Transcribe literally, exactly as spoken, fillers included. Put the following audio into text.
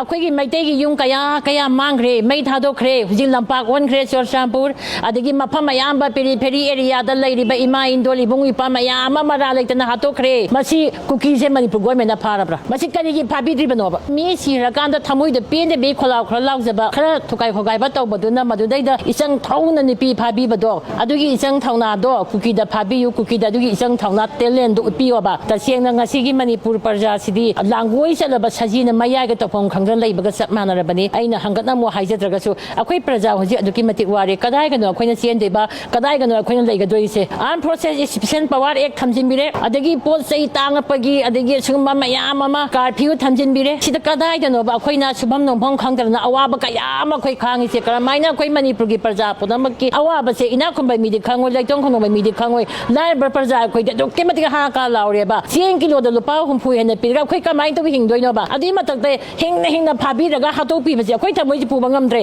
ꯑꯩꯈꯣꯏꯒꯤ ꯃꯩꯇꯩꯒꯤ ꯌꯨꯝ ꯀꯌꯥ ꯀꯌꯥ ꯃꯥꯡꯈ꯭ꯔꯦ, ꯃꯩ ꯊꯥꯗꯣꯛꯈ꯭ꯔꯦ, ꯍꯧꯖꯤꯛ ꯂꯝꯄꯥꯛ ꯑꯣꯟꯈ꯭ꯔꯦ ꯆꯨꯔꯆꯥꯟꯄꯨꯔ, ꯑꯗꯒꯤ ꯃꯐꯝ ꯑꯌꯥꯝꯕ ꯄꯦꯔꯤꯐꯦꯔꯤ ꯑꯦꯔꯤꯌꯥꯗ ꯂꯩꯔꯤꯕ ꯏꯃꯥ ꯏꯟꯗꯣꯜ ꯏꯕꯨꯡ ꯏꯄꯥ ꯃꯌꯥꯝ ꯑꯃ ꯃꯔꯥ ꯂꯩꯇꯅ ꯍꯥꯠꯇꯣꯛꯈ꯭ꯔꯦ꯫ ꯃꯁꯤ ꯀꯨꯀꯤꯁꯦ ꯃꯅꯤꯄꯨꯔ ꯒꯣꯔꯃꯦꯟꯅ ꯐꯥꯔꯕ꯭ꯔꯥ? ꯃꯁꯤ ꯀꯔꯤꯒꯤ ꯐꯥꯕꯤꯗ꯭ꯔꯤꯕꯅꯣꯕ? ꯃꯤ ꯁꯤꯔꯀꯥꯟꯗ ꯊꯃꯣꯏꯗ ꯄꯦꯟꯗꯕꯤ ꯈꯣꯂꯥꯎ ꯈꯔ ꯂꯥꯎꯖꯕ, ꯈꯔ ꯊꯨꯀꯥꯏ ꯈꯣꯒꯥꯏꯕ ꯇꯧꯕꯗꯨꯅ ꯃꯗꯨꯗꯩꯗ ꯏꯆꯪ ꯊꯧꯅ ꯅꯨꯄꯤ ꯐꯥꯕꯤꯕꯗꯣ, ꯑꯗꯨꯒꯤ ꯏꯆꯪ ꯊꯧꯅꯥꯗꯣ ꯀꯨꯀꯤꯗ ꯐꯥꯕꯤꯌꯨ, ꯀꯨꯀꯤꯗ ꯑꯗꯨꯒꯤ ꯏꯆꯪ ꯊꯧꯅꯥ ꯇꯦꯂꯦꯟꯗꯨ ꯎꯠꯄꯤꯌꯣꯕ꯫ ꯇꯁꯦꯡꯅ ꯉꯁꯤꯒꯤ ꯃꯅꯤꯄꯨꯔ ꯄ꯭ꯔꯖꯥꯁꯤꯗꯤ ꯂꯥꯡꯒꯣꯏ ꯆꯠꯂꯕ ꯁꯖꯤꯅ ꯃꯌꯥꯏꯒ ꯇꯧꯐꯝ ꯈꯪꯗꯅ ꯂꯩꯕꯒ ꯆꯞ ꯃꯥꯟꯅꯔꯕꯅꯤ꯫ ꯑꯩꯅ ꯍꯟꯒꯠꯅ ꯑꯃꯨꯛ ꯍꯥꯏꯖꯗ꯭ꯔꯒꯁꯨ ꯑꯩꯈꯣꯏ ꯄ꯭ꯔꯖꯥ ꯍꯧꯖꯤꯛ ꯑꯗꯨꯛꯀꯤ ꯃꯇꯤꯛ ꯋꯥꯔꯦ꯫ ꯀꯗꯥꯏꯒꯅꯣ ꯑꯩꯈꯣꯏꯅ ꯆꯦꯟꯗꯣꯏꯕ? ꯀꯗꯥꯏꯒꯅꯣ ꯑꯩꯈꯣꯏꯅ ꯂꯩꯒꯗꯣꯏꯁꯦ? Armed Forces Exception Power Act ꯊꯝꯖꯤꯟꯕꯤꯔꯦ, ꯑꯗꯒꯤ ꯄꯣꯠ ꯆꯩ ꯇꯥꯡꯉꯛꯄꯒꯤ, ꯑꯗꯒꯤ ꯑꯁꯤꯒꯨꯝꯕ ꯃꯌꯥꯝ ꯑꯃ ꯀꯥꯔꯐ꯭ꯌꯨ ꯊꯝꯖꯤꯟꯕꯤꯔꯦ꯫ ꯁꯤꯗ ꯀꯗꯥꯏꯗꯅꯣꯕ ꯑꯩꯈꯣꯏꯅ ꯁꯨꯐꯝ ꯅꯣꯝꯐꯝ ꯈꯪꯗꯗꯅ ꯑꯋꯥꯕ ꯀꯌꯥ ꯑꯃ ꯑꯩꯈꯣꯏ ꯈꯥꯡꯉꯤꯁꯦ? ꯀꯔꯝꯍꯥꯏꯅ ꯑꯩꯈꯣꯏ ꯃꯅꯤꯄꯨꯔꯒꯤ ꯄ꯭ꯔꯖꯥ ꯄꯨꯝꯅꯃꯛꯀꯤ ꯑꯋꯥꯕꯁꯦ ꯏꯅꯥꯛ ꯈꯨꯟꯕ ꯃꯤꯗꯤ ꯈꯪꯉꯣꯏ, ꯂꯩꯇꯣꯟ ꯈꯣꯡꯅꯣꯡꯕ ꯃꯤꯗꯤ ꯈꯪꯉꯣꯏ, ꯂꯥꯏꯔꯕ ꯄ꯭ꯔꯖꯥ ꯑꯩꯈꯣꯏꯗꯤ ꯑꯗꯨꯛꯀꯤ ꯃꯇꯤꯛ ꯍꯥ ꯀꯥ ꯂꯥꯎꯔꯦꯕ꯫ ꯆꯦꯡ ꯀꯤꯂꯣꯗ ꯂꯨꯄꯥ ꯍꯨꯝꯐꯨ ꯍꯦꯟꯅ ꯄꯤꯔꯒ ꯑꯩꯈꯣꯏ ꯀꯃꯥꯏꯅ ꯇꯧꯕ ꯍꯤꯡꯗꯣꯏꯅꯣꯕ? ꯑꯗꯨꯒꯤ ꯃꯊꯛꯇ ꯍꯤꯡꯅ ꯍꯤꯡꯅ ꯐꯥꯕꯤꯔꯒ ꯍꯥꯠꯇꯣꯛꯄꯤꯕꯁꯦ ꯑꯩꯈꯣꯏ ꯊꯃꯣꯏꯁꯦ ꯄꯨꯕ ꯉꯝꯗ꯭ꯔꯦ꯫